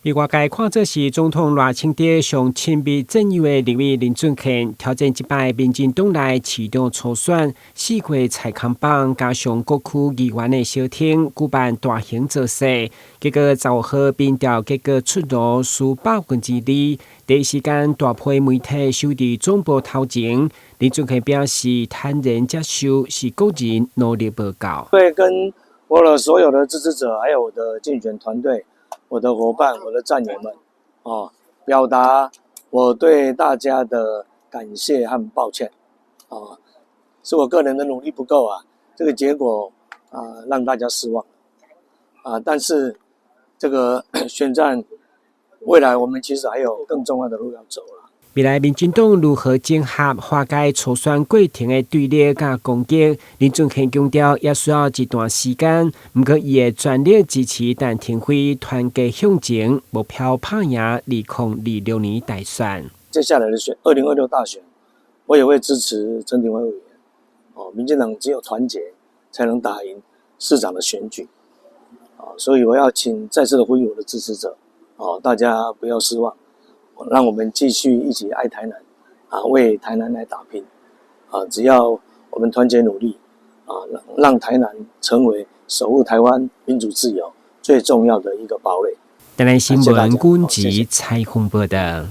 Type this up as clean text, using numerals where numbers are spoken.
被外界看做是總統賴清德上親密戰友的立委林俊憲，挑戰這擺民進黨內市長初選，四月菜空榜加上各區議員的相挺，舉辦大型造勢，結果15號民調結果出爐，輸2%，第一時間大批媒體守佇總部頭前。林俊憲表示坦然接受，是個人努力無夠。會跟我的所有的支持者，還有我的競選團隊，我的夥伴、我的戰友們，哦，表達我對大家的感謝和抱歉，啊，是我個人的努力不夠啊，這個結果啊讓大家失望，啊，但是這個選戰未來我們其實還有更重要的路要走了。未來民進黨如何整合化解初選過程的對立佮攻擊？林俊憲強調，也需要一段時間。毋過，伊會全力支持陳亭妃團結向前，目標拍贏2026年大選。接下來的選2026大選，我也會支持陳亭妃委員。哦，民進黨只有團結，才能打贏市長的選舉。啊，所以我要請再次的呼籲我的支持者，哦，大家不要失望。讓我們繼續一起愛台南，啊，為台南來打拼，啊，只要我們團結努力，啊，讓台南成為守護台灣民主自由最重要的一個堡壘。台南新聞軍籍采訪報道。